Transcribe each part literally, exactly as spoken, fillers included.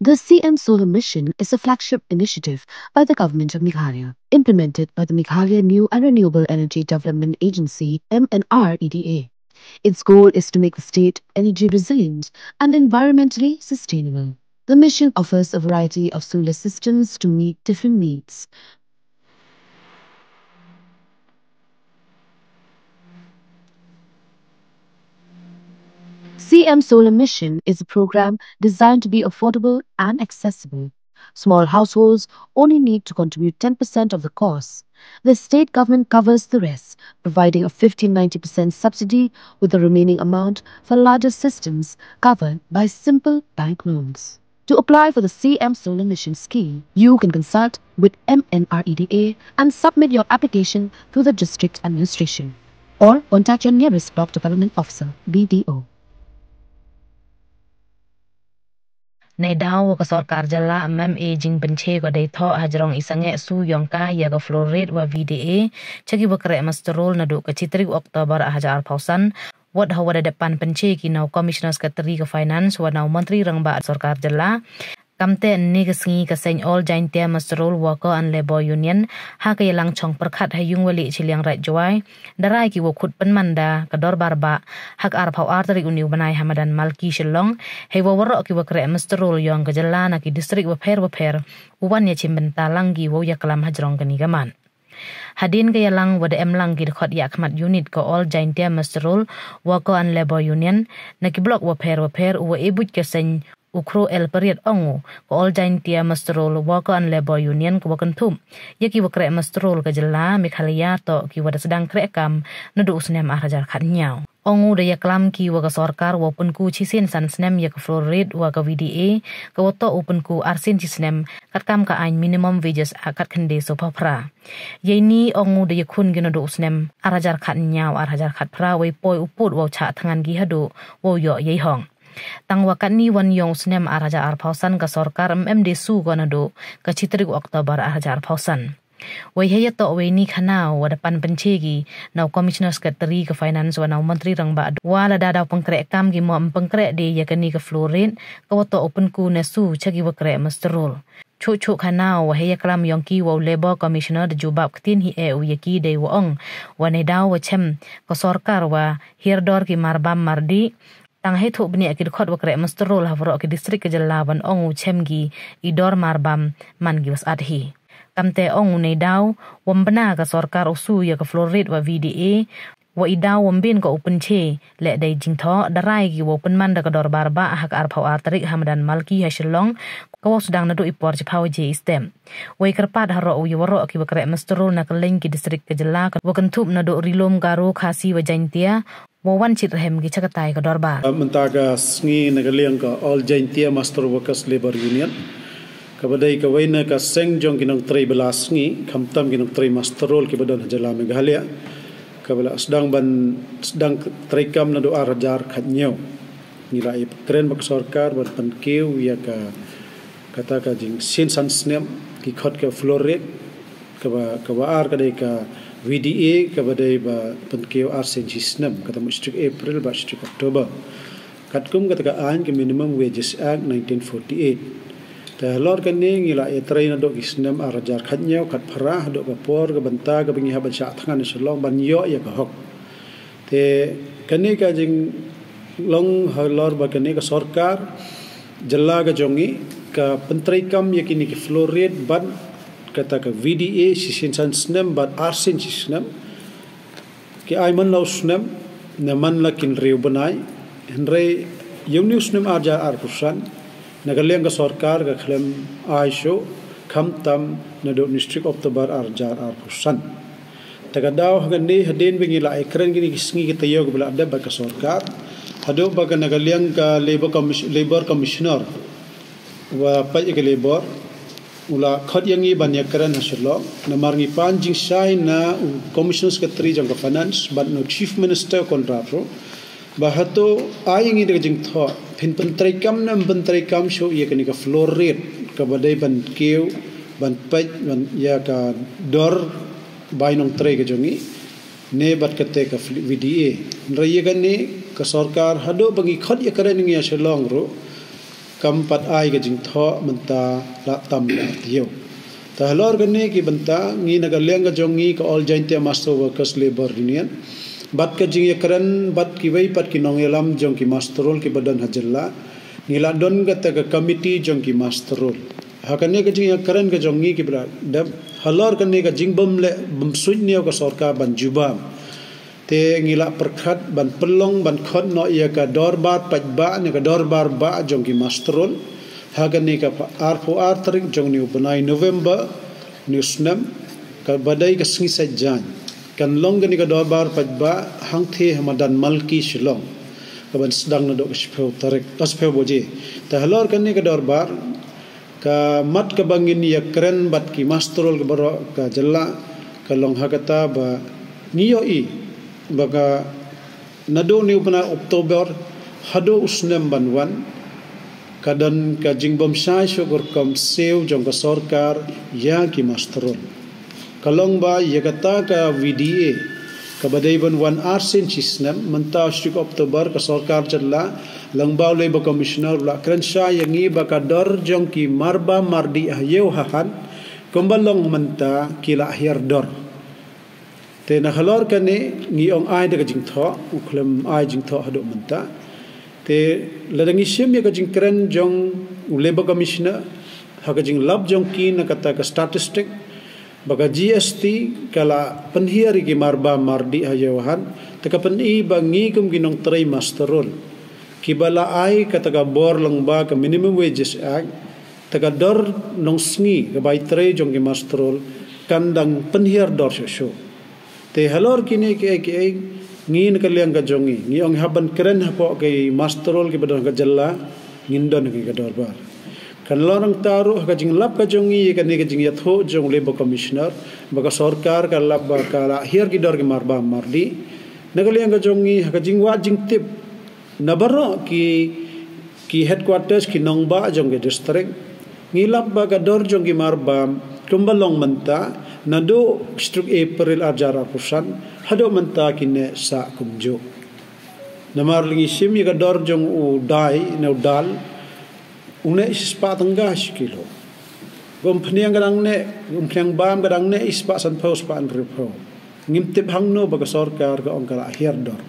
The C M Solar Mission is a flagship initiative by the Government of Meghalaya, implemented by the Meghalaya New and Renewable Energy Development Agency, M N R E D A. Its goal is to make the state energy resilient and environmentally sustainable. The mission offers a variety of solar systems to meet different needs. C M Solar Mission is a program designed to be affordable and accessible. Small households only need to contribute ten percent of the cost. The state government covers the rest, providing a fifty ninety percent subsidy, with the remaining amount for larger systems covered by simple bank loans. To apply for the C M Solar Mission scheme, you can consult with M N R E D A and submit your application to the district administration, or contact your nearest block development officer, B D O. Neidaw wa ka sorkar jylla ym em ei jingpynche ko dei thoh hajrong i sangeh su yong ka ya ka floor rate wa V D A cha ki wa kreh muster roll naduh ka chi tarik October ar hajar arphew san. Wat ha wa da dep pan pynche ki na u Commissioner Secretary ka Finance wa na u Montri Rangbah sorkar jylla. Kamte ynne ka sngi ka seng All Jaintia Muster Roll Worker and Labour Union ha ka yalang chong pyrkhat ha yung wa lih chiliang Raij Jowai, da rai ki wa khut pynman da ka dorbar bah ha ka arphew ar tarik u ni u bnai ha madan Malki Shillong, hei wa waroh ki wa kreh muster roll yong ka jylla na ki distrik wa pher wa pher u wan ya chim bynta lang ki wa u ya klam hajrong kani ka man. Hadien ka yalang wa da em lang ki dkhot ya khmat unit ka All Jaintia Muster Roll Worker and Labour Union na ki block wa pher wa pher, u wa e buit ka seng u Khro El Pariat ong u, ka All Jaintia Muster Roll Worker and Labour Union ka wa kynthup ya ki wa kreh muster roll ka jylla Meghalaya toh ki wa da sdang kreh kam naduh u snem ar hajar khat nyaw. Ong u da ya klam ki wa ka sorkar wa pynku chi sien san snem ya ka floor rate wa ka V D A, ka wa toh u pynku ar sien chi snem kat kam ka ain Minimum Wages Act kat khyndai sawphew phra. Yei ni ong u da ya khun ki naduh u snem ar hajar khat nyaw ar hajar khat phra wei poi u put wa u chah thngan ki haduh wa u yoh yei hong. Tang wa katni wan yong u snem ar hajar arphew san ka sorkar ym em de su ko naduh ka chi tarik October ar hajar arphew san. Wei hei ya toh wei ni khana wa da pan pynche ki na u Commissioner Secretary ka Finance wa na u Montri Rangbah wa la da daw pynkreh kam ki mo ym pynkreh de ya kani ka floor rate ka wa toh u pynku ne su cha ki wa kreh muster roll. Chuh chuh khana wa hei ya klam yong ki wa u Labour Commissioner da jubab ktien hi e u ya ki dei wa ong wa neidaw wa chem ka sorkar wa hiar dor ki marbam mardih. Tang hei thuh bniah ki dkhot wa kreh muster roll ha waroh ki distrik ka jylla wan ong u chem ki i dor marbam man ki wa sat hi. Kamte ong u neidaw wa ym bna ka sorkar u su ya ka floor rate wa V D A, wa i daw wa ym bin ka u pynche leh dei jingthoh da rai ki wa u pynman da ka dorbar bah ha ka arphew ar tarik ha madan Malki ha Shillong, ka wa u sdang naduh i por chiphaw je i step. Wei kyrpad haroh u ya waroh ki wa kreh muster roll na kylleng ki distrik ka jylla ka wa kynthup naduh Rilum, Garo, Khasi wa Jaintia wa wan chit rhem ki cha katai ka dorbar. Mynta ka sngi na ka liang ka All Jaintia Muster Workers Labour Union, ka ba dei ka wei na ka seng jong ki nongtrei bylla sngi, khamtam ki nongtrei muster roll ki ba don ha jylla Meghalaya, ka ba la sdang ban sdang trei kam naduh ar hajar khat nyaw. Ngi la ïa kren bad ka sorkar ban pynkiew ïa ka, kata ka jing sien san snem ki khot ka floor rate, ka ba, ka ba ar ka dei ka V D A, ka ba dei ba pynkiew ar sien shi snem, kata mut shi tarik April bad shi tarik October. Katkum kata ka ain ka Minimum Wages Act nineteen forty-eight. Te halor kane ngi la ïa trei naduh ki snem ar hajar khat nyaw khat phra haduh ka por ka bynta ka ba ngi hap ban shah thngan sha Shillong ban ïoh ïa ka hok. Te kane ka jinglong halor ba kane ka sorkar jylla ka jong ngi ka pyntrei kam ïa kine ki floor rate bad kata ka V D A shi sien san snem bad ar sien shi snem. Ki ai man la u snem ne man la ki hynriew bnai, hynrei ïa une u snem ar hajar arphew san na ka liang ka sorkar ka khlem ai shuh, khamtam naduh une u tarik October ar hajar arphew san. Te ka daw ha kane hadien ba ngi la ïa kren kine ki sngi ki taïew ki ba la dep bad ka sorkar, haduh ba ka na ka liang ka Labour Commis-, Labour Commissioner wa peit ïa ka Labour u la khot ïa ngi ban ïa kren ha Shillong, namar ngi pan jingshai na u Commissioner Secretary jong ka Finance bad na u Chief Minister Conrad ruh, ba hato ai ïa ngi da ka jingthoh, phin pyntrei kam ne ym pyntrei kam shuh ïa kane ka floor rate, ka ba dei ban kiew, ban peit, ban ïa ka dor bai nongtrei ka jong ngi, ne bad kata ka fl-, V D A. Hynrei ïa kane ka sorkar haduh ba ngi khot ïa kren ngi ha Shillong ruh, Kam pat ai ka jingthoh mynta la tam la tiew. Te halor kane ki bynta ngi na ka liang ka jong ngi ka All Jaintia Master Workers Labour Union bad ka jingïakren bad kiwei pat ki nongïalam jong ki muster roll kiba don ha jylla, ngi la don kata ka committee jong ki muster roll. Ha kane ka jingïakren ka jong ngi kiba la dep halor kane ka jingbym leh bym suidñiew ka sorkar ban jubab. Te ngi la pyrkhat ban pynlong ban khot noh ïa ka dorbar paidbah ne ka dorbar bah jong ki muster roll ha kane ka arphew ar tarik jong une u bnai November une u snem, kaba dei ka sngi Saitjaiñ. Kan long kane ka dorbar paidbah hangthie ha madan Malki Shillong, kaban sdang naduh ka shiphew tarik, ka shiphew baje. Te halor kane ka dorbar, ka mat kaba ngin ïakren bad ki muster roll ka baroh ka jylla ka long ha kata ba ngi ïohi ba ka naduh une u bnai October haduh u snem ban wan, ka don ka jingbym shai shuh ka rukom siew jong ka sorkar ïa ki muster roll. Ka long ba ïa kata ka V D A kaba dei ban wan arsien shi snem, mynta u shi October ka sorkar jylla lyngba u Labour Commissioner u la kren shai ïa ngi ba ka dor jong ki marbam mardih ha ïew ha hat kumba long mynta ki la hiar dor. Te na halor kane ngi ong ai da ka jingthoh, u khlem ai jingthoh haduh mynta. Te lada ngi shim ïa ka jingkren jong u Labour Commissioner ha ka jinglap jong ki na kata ka statistic ba ka G S T ka la pynhiar ïa ki marbam mardih ha ïew ha hat, te ka pyni ba ngi kum ki nongtrei muster roll kiba la ai kata ka bor lyngba ka Minimum Wages Act, te ka dor nongsngi kaba ïatrei jong ki muster roll kan dang pynhiar dor shuh shuh. Te halor kine kiei kiei ngi na ka liang ka jong ngi ngi ong hap ban kren hapoh ki muster roll kiba don ha ka jylla, ngin don ha ka dorbar. Kan long nangta ruh ha ka jinglap ka jong ngi ïa kane ka jingïathuh jong u Labour Commissioner ba ka sorkar ka lap ba ka la hiar ki dor ki marbam mardih. Na ka liang ka jong ngi ha ka jingwad jingtip na baroh ki, ki headquarters, ki nongbah jong ki district, ngi lap ba ka dor jong ki marbam kumba long mynta naduh shi tarik April ar hajar arphew san haduh mynta ki neh sah kumjuh. Namar lada ngi shim ïa ka dor jong u dai ne u dal, u neh shispah tyngka shi kilo. Ka umphniang ka dang neh, ka umphniang bam ka dang neh shispah sanphew, shispah hynriewphew. Ngim tip hangno ba ka sorkar ka ong ka la hiar dor.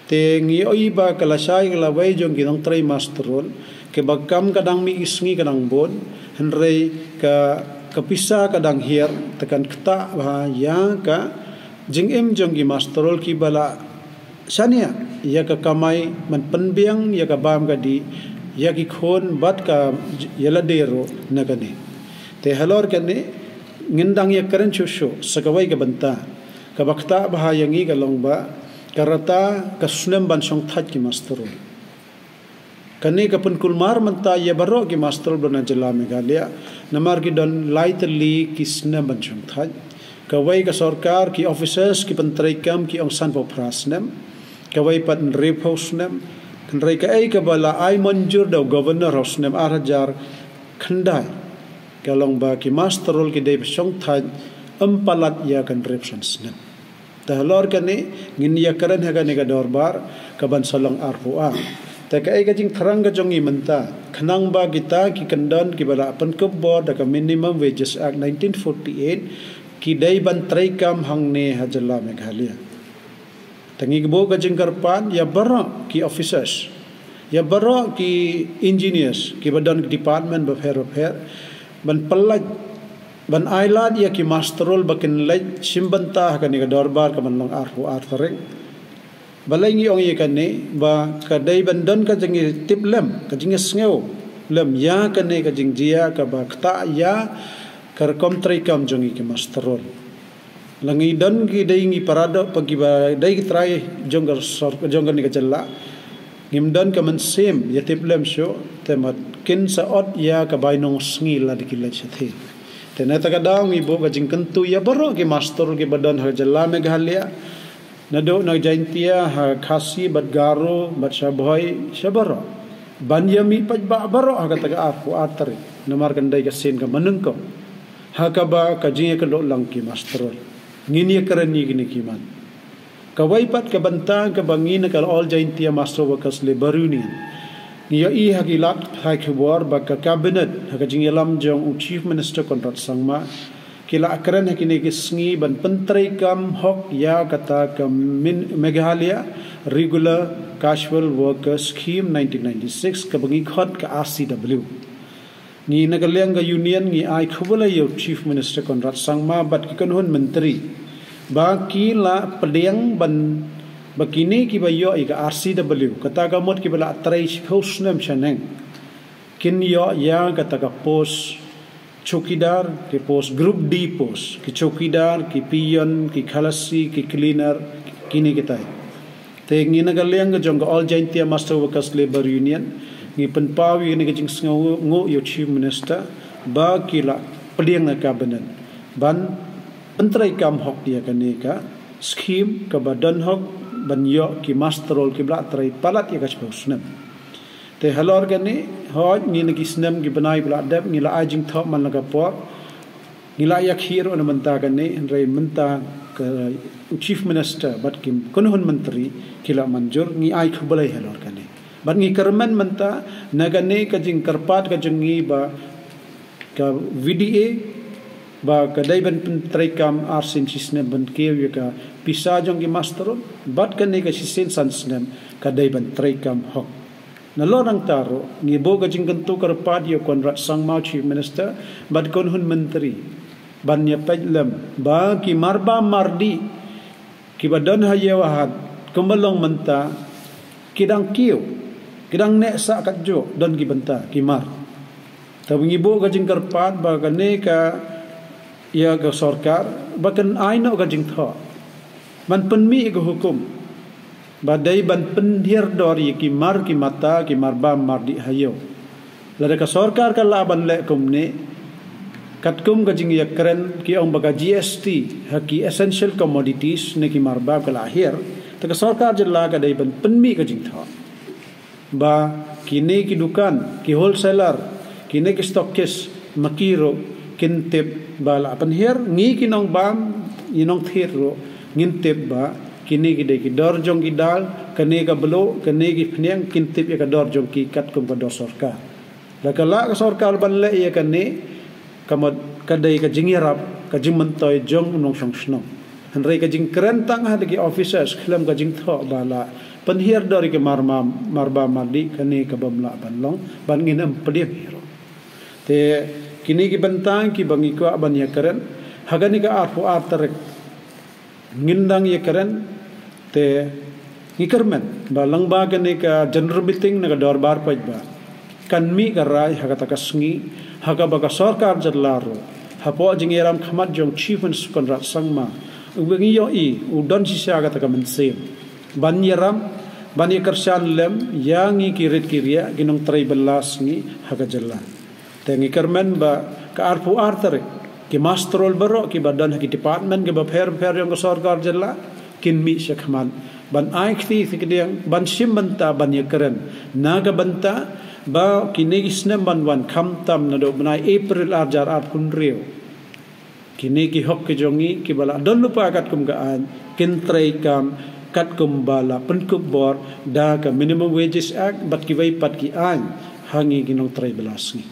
Te ngi ïohi ba ka lashai ka lawei jong ki nongtrei muster roll, kaba kam ka dang mih ki sngi ka dang bun, hynrei ka, ka pisa ka dang hiar, te kan ktah bha ïa ka jingim jong ki muster roll kiba la shaniah ïa ka kamai ban pynbiang ïa ka bam ka dih ïa ki khun bad ka ïalade ruh na kane. Te halor kane ngin dang ïakren shuh shuh sa kawei ka bynta kaba ktah bha ïa ngi ka long ba ka rta ka snem ban shongthait ki muster roll. Kane ka pynkulmar mynta ïa baroh ki muster roll ba na jylla Meghalaya, namar ki don lai tylli ki snem ban shongthait. Kawei ka sorkar, ki officers, ki pyntreikam ki ong sanphew phra snem, kawei pat hynriewphew snem. Hynrei kaei kaba la ai mynjur da u governor ha u snem ar hajar khyndai, ka long ba ki muster roll ki dei ban shongthait ym palat ïa ka hynriewphew san snem. Te halor kane ngin ïakren ha kane ka dorbar kaban sa long arphew ar. Te kaei ka jingthrang ka jong ngi mynta, khnang ba kita ki kyndon kiba la pynkup bor da ka Minimum Wages Act nineteen forty-eight ki dei ban treikam hangne ha jylla Meghalaya. Te ngi buh ka jingkyrpad ïa baroh ki officers, ïa baroh ki engineers kiba don ki department bapher bapher, ban pyllait, ban ailad ïa ki muster roll ba kin leit shim bynta ha kane ka dorbar kaban long arphew ar tarik. Balei ngi ong ïa kane? Ba ka dei ban don ka jingïatiplem, ka jingïasngewlem ïa kane ka jingjia kaba ktah ïa ka rukom treikam jong ngi ki muster roll. La ngi don ki dei ngi paradoh pat kiba dei ki trai jong ka sor-, jong kane ka jylla, ngim don ka mynsiem ïatiplem shuh, te mat kin sa ot ïa ka bainong sngi lada ki leit shathie. Te na kata ka daw ngi buh ka jingkyntu ïa baroh ki muster roll kiba don ha jylla Meghalaya, naduh na Jaintia, ha Khasi bad Garo bad sha Bhoi sha baroh, ban ïa mih paidbah baroh ha kata ka arphew ar tarik, namar kan dei ka sien kaba nyngkong ha kaba ka jingïakynduh lang ki muster roll. Ngin ïakren ïa kine ki man. Kawei pat ka bynta kaba ngi na ka All Jaintia Master Workers Labour Union Ngi ïohi ha ki lad khubor ba ka Cabinet ha ka jingïalam jong u Chief Minister Conrad Sangma ki la kren ha kine ki sngi ban pyntreikam hok ïa kata ka Meghalaya Regular Casual Worker Scheme nineteen ninety-six kaba ngi khot ka R C W. Ngi na ka liang ka Union ngi ai khublei ïa u Chief Minister Conrad Sangma bad ki kynhun myntri ba ki la pdiang ban ba kine kiba ïoh ïa ka R C W, kata ka mut kiba la trei shiphew snem shaneng, kin ïoh ïa kata ka post chowkidar, ki post Group D post, ki chowkidar, ki peon, ki khalasi, ki cleaner, kine kitai. Te ngi na ka liang ka jong ka All Jaintia Master Workers Labour Union ngi pynpaw ïa kane ka jingsngewnguh ïa u Chief Minister ba ki la pdiang na Cabinet ban pyntreikam hok ïa kane ka scheme kaba don hok ban ïoh ki master roll kiba la trei palat ïa ka shiphew snem. Te halor kane, hooid ngi na ki snem ki bnai ba la dep ngi la ai jingthoh man la ka por, ngi la ïakhih ruh na mynta kane, hynrei mynta ka u Chief Minister bad ki kynhun myntri ki la mynjur, ngi ai khublei halor kane. Bad ngi kyrmen mynta na kane ka jingkyrpad ka jong ngi ba ka V D A ba ka dei ban pyntreikam ar sien shi snem ban kiew ïa ka pisa jong ki master roll, bad kane ka shisien san snem ka dei ban treikam hok. Nalor nangta ruh ngi buh ka jingkyntu kyrpad ïa u Conrad Sangma u Chief Minister bad kynhun myntri ban ïa peit lem ba ki marbam mardih kiba don ha ïew ha hat kumba long mynta ki dang kiew, ki dang neh sah katjuh, don ki bynta ki mar. Te ngi buh ka jingkyrpad ba kane ka ïa ka sorkar ba kan ai noh ka jingthoh ban pynmih ka hukum ba dei ban pynhiar dor ïa ki mar ki mata, ki marbam mardih ha ïew. Lada ka sorkar ka lah ban leh kumne, katkum ka jingïakren ki ong ba ka G S T ha ki essential commodities ne ki marbam ka la hiar, te ka sorkar jylla ka dei ban pynmih ka jingthoh ba kine ki dukan, ki wholesaler, kine ki stockist, ma ki ruh kin tip ba la pynhiar. Ngi ki nongbam, ngi nongthied ruh ngin tip ba kine ki dei ki dor jong ki dal, kane ka bluh, kane ki phniang, kin tip ïa ka dor jong ki katkum ka dor sorkar. Lada ka lah ka sorkar ban leh ïa kane, ka mut ka dei ka jingïarap, ka jingmyntoi jong u nongshong shnong. Hynrei ka jingkren tang ha ki officers khlem ka jingthoh ba la pynhiar dor ïa ki marbam, marbam mardih, kane ka bym lah ban long, ban ngin ym pdiang hi ruh. Te kine ki bynta kiba ngi kwah ban ïakren ha kane ka arphew ar tarik. Ngin dang ïakren, te ngi kyrmen ba lyngba kane ka general meeting na ka dorbar paidbah kan mih ka rai ha kata ka sngi, ha kaba ka sorkar jylla ruh, hapoh jingïalam khmat jong Chief Minister Conrad Sangma, uba ngi ïohi u don shisha kata ka mynsiem ban ïarap, ban ïakyrshan lem ïa ngi ki rit ki riah, ki nongtrei bylla sngi ha ka jylla. Te ngi kyrmen ba ka arphew ar tarik ki master roll baroh kiba don ha ki department kiba pher pher jong ka sorkar jylla kin mih shakhmat ban ai kti kti kdiang, ban shim bynta, ban ïakren na ka bynta ba kine ki snem ban wan, khamtam naduh bnai April ar hajar arphew hynriew, kine ki hok ki jong ngi kiba la don lypa katkum ka aiñ kin treikam katkum ba la pynkup bor da ka Minimum Wages Act bad kiwei pat ki aiñ ha ngi ki nongtrei bylla sngi.